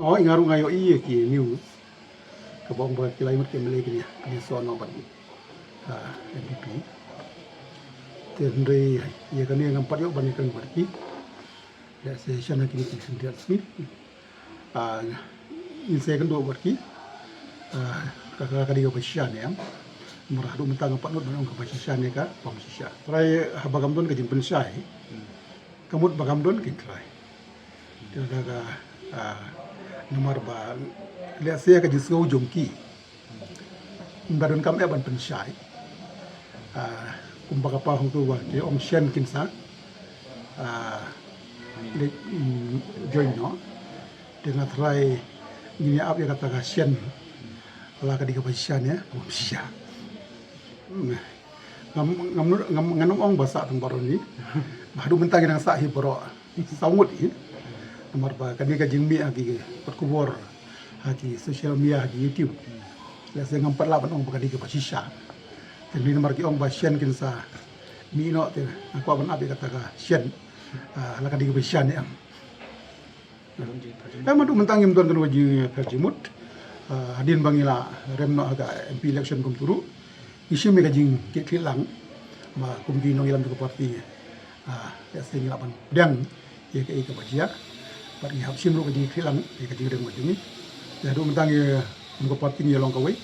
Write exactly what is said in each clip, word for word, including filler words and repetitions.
Oi, nga ruh nga ïohi ïa ki news kaba ong ba ki lai ngut ki M L A kine, kine shu ong bad, ah, N P P. Te hynrei ïa kane ngam pat ïoh ban ïakren bad ki. Lehse shen ha kine ki khyndiat sngi, ah, ngin sa ïakynduh bad ki, ah, ka, ka, ka dei kaba shisha ne em. Namar haduh mynta ngam pat nud ban ong kaba shisha ne kaba ym shisha. Trai haba kam don ka jingpynshai, ka mut ba kam don, kin trai. Te lada ka, ah, namar ba lehse ka jingsngew jong ki, ym da donkam eh ban pynshai. Ah, kumba ka pa hangtu ba ki ong shen kin sa, ah, leit, mm, join noh. Te nga trai ngin ïa ap ïa kata ka shen, la ka dei kaba shisha ne kaba ym shisha. Ngam, ngam, ngam, ngan ym ong ba sah tang baroh ngi. Ba haduh mynta ngi dang sah hi baroh saw ngut hi. Namar ba kane ka jingmih ha ki kot khubor, ha ki social media, ha ki YouTube, lehse ngam pat lah ban ong ba ka dei kaba shisha. Te hynrei namar ki ong ba shen kin sa mih noh, te nga kwah ban ap ïa kata ka shen, ah, la ka dei kaba shisha ne em. Em, haduh mynta ngim don kano ka jingpher jingmut. Ah, hadien ba ngi la rem noh ha ka M P election kumta ruh, ngi shim ïa ka jingkitkhlieh lang ba kum ki nongïalam jong ka party, ah, lehse ngi lah ban pdiang ïa kaei kaba jia, bad ngi hap shim ruh ka jingkitkhlieh lang ïa ka jingrem ka jong ngi. Te haduh mynta ngi kum ka party ngi ïa long kawei,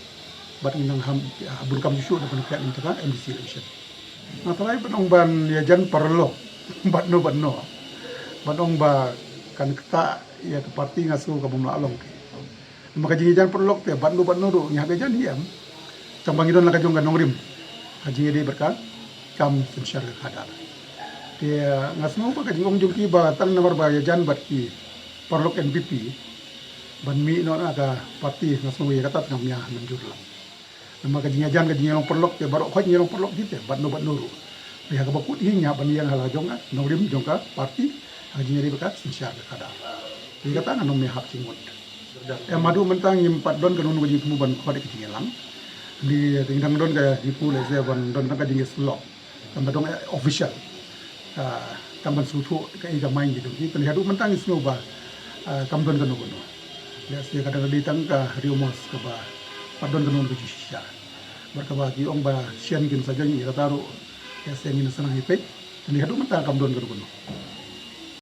bad ngi nang ham, ah, bun kam shuh shuh da ban pdiang ïa ka M D C election. Nga trai ban ong ban ïajan paralok, bad no bad no, ban ong ba kan ktah ïa ka party, nga sngew ka bym lah long. Namar ka jingïajan paralok te bad no bad no ruh ngi hap ïajan hi em. Tang ba ngi don la ka jong ka nongrim ha jingïadei bad ka kam synshar ka khadar. Te nga sngew ba ka jingong jong ki ba tang namar ba ïajan bad ki paralok N P P ban mih noh na ka party, nga sngew ïa kata te ngam ïa mynjur lang. Namar ka jingïajan, ka jingïalong paralok te baroh khoit ngi ïalong paralok hi te bad no bad no ruh. Te ha kaba kut hi ngi hap ban ïeng ha la jong ka nongrim jong ka party ha ka jingïadei bad ka synshar ka khadar. Te kata ngan ym ïahap jingmut. Em, haduh mynta ngim pat don kano kano ka jingthmu ban khot ïa ka jingïalang. Ngi, ngi dang don ka jingthmu lehse ban don tang ka jingïasyllok, tang ba dang, eh, official. Ah, tang ban sngewthuh kaei ka mind ki jong ki. Te haduh mynta ngi sngew ba, ah, kam don kano kano. Lehse ka dang dei tang ka rumours kaba pat don kano kano ka jingshisha. Bad kaba ki ong ba shen kin sa join, ïa kata ruh lehse ngin sa nang ïa peit. Te haduh mynta kam don kano kano.